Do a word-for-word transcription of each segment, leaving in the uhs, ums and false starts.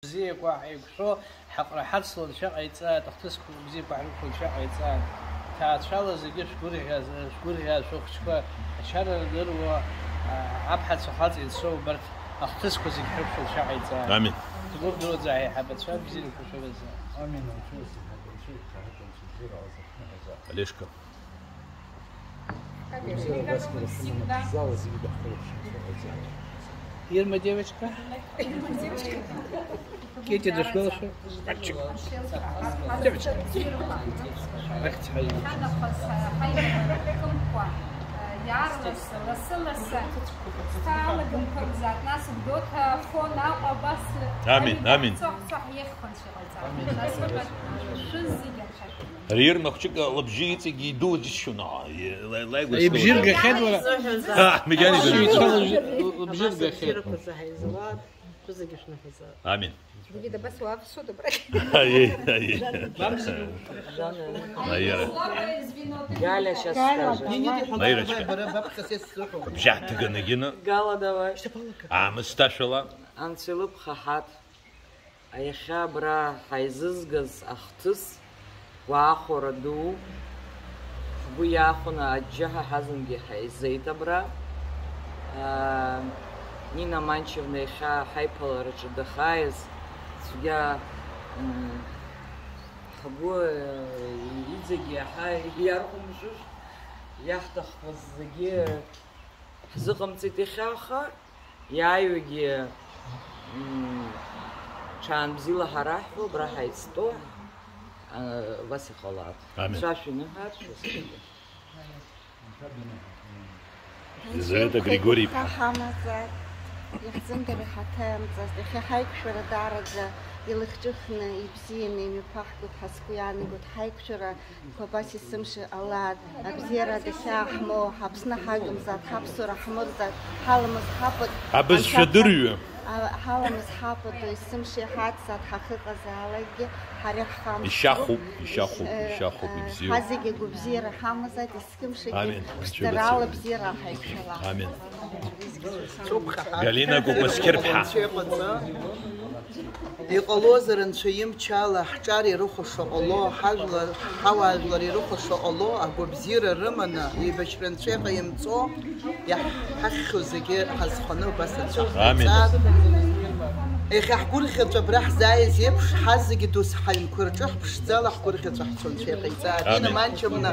Бзиақәа ҳаиқәшәо, ҳаҟара ҳацла анцәа ҟаиҵааит, ахҭысқәа бзиақәа ҳрықәшәо анцәа ҟаиҵааит. Ҭаацәала зегьы шәгәырӷьа-, шәгәырӷьа-, шәыхәыҷқәа ачара рдыруа, а, аԥҳацәа хаҵа иацы убарҭ ахҭысқәа зегьы ҳрықәшәо анцәа ҟаиҵааит. Амин. Ҭабуп дуӡӡа ҳаиҳабацәа бзиарақәа шәымазааит. Амин. Олежка. Ирма, девочка. Кети, дошла. Девочка. Иаарлас, лассы-лассы. Сҭаала дымԥырзаат, нас Гәдоуҭа фон Аҟәа абас. Амин, амин. Цоҳ-цоҳ иахьхәаншьа ҟаиҵааит. Нас шәызегьы анцәа шәымаз. Ирма хәҷык лыбжьы иҵегьы идуу џьысшьон, аа, лаигәа. Ибжьы ргахьеит уара? Ҳа, мегьани. Лыбжьы ргахьеит. Шәызегьы шәныҳәазаап. Амин. Зегьы дабасуа, авсо добра. Аиеи, аиеи. Наира. Галя сейчас скажет. Наирочка. Бжьаҳҭыганы гьына. Гала, давай. Аамысҭашәала. Анцәа илыԥхаҳаҭ. Иахьа абра ҳаизызгаз ахҭыс гәаахәара ду, ҳгәы иахәаны аџьџьаҳәа ҳазынгьы ҳаизеит абра. Аа, Нина Манчевна иахьа ҳаиԥылараҿы дахааиз цәгьа, м, ҳгәы, э, иҵегь иаҳа иархәымшәышт, иаҳҭахқәаз зегьы ҳзыҟамҵеит иахьа, аха иааиуагьы, м, ҽаанбзиала ҳараҳҳәо, абра ҳаицтәоу, а, убас иҟалап. Амин. Анцәа шәиныҳәа, шәызегьы. Елизавета Григорьевна. Ҳамазар, иаҳзымдыруа ҳаҭаамҵаст, иахьа ҳаиқәшәара даараӡа илахҿыхны, ибзианы имҩаԥаҳгоит ҳәа сгәы иаанагоит. Ҳаиқәшәара Кәабас есымша ҟалааит, абзиара дахьааҳмоу, ҳаԥсны ҳагымзааит, ҳаԥсуара ҳмырзааит, ҳаламыс ҳапыт, абызшәа анцәа дырҩы. А, ҳаламыс ҳапыт, есымша иҳацзааит, ҳахьыҟазаалакгьы, ҳара иаҳхамышҭуа. Ишьахәуп, ишьахәуп, э, ишьахәуп, э, ибзиоуп. Ҳазегьы агәабзиара ҳамазааит, есымшагьы. Амин. Ԥшӡарала, бзиарала ҳаиқәшәала. Амин. Галина Кәакәасқьыр-ԥҳа. Иҟалозар, Анцәа имчала ҳҿар ирыхәаша ҟало, ҳажәлар, ҳауаажәлар ирыхәаша ҟало, агәабзиара рыманы, еибашьра Анцәа иҟаимҵо, иаҳ-, ҳахьхьоу зегьы ҳазхәаны убас Анцәа Амин. Ҳҟаиҵар. Иахьа ҳгәырӷьаҵәа абра ҳзааиз еиԥш, ҳазегьы дос ҳаҩнқәа рҿы ҳԥшӡала ҳгәырӷьаҵәа ҳцо Анцәа иҟаиҵар. Амин. Дина Манчевна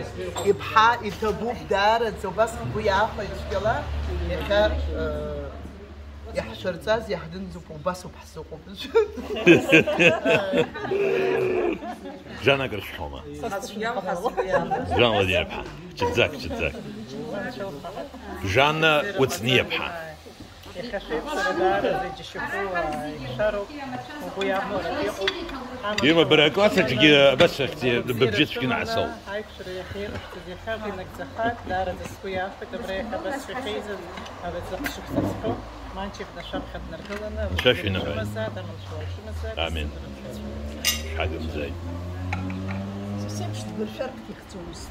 иԥҳа иҭабуп даараӡа, убас ҳгәы иаахәеит цәгьала, иахьа, э, иаҳшәырҵаз иаҳдынзуп, убасоуп ҳзыҟоу. Жанна, акыр шәҳәома? Сара сгәы иаанагоит. Жанна Владимир-иԥҳа, ҽаӡак, ҽаӡак. Жанна Кәыҵниа-ԥҳа. Иахьа шәеиԥшра даараӡа иџьашьахәыла ишәароуп, угәы иахәаратә иҟоуп. Ирма, бара акласс аҿгьы абас шәахьӡи, быбжьы цәгьаны ҳасоуп. Аиқәшәара иахьеиқәшәҵаз иахьа инагӡахааит, даараӡа сгәы иаахәеит, абра иахьа абас шәахьеизаз, абаза шықәса ҵхьоу. Манчик нашәаԥхьа днаргыланы, Шәа шәиныҳәа. Шәымазааит, амала шәуаа шәымазааит. Амин. Шәагымзааит. Сасеиԥш дгәыршәартә ихьӡомызт.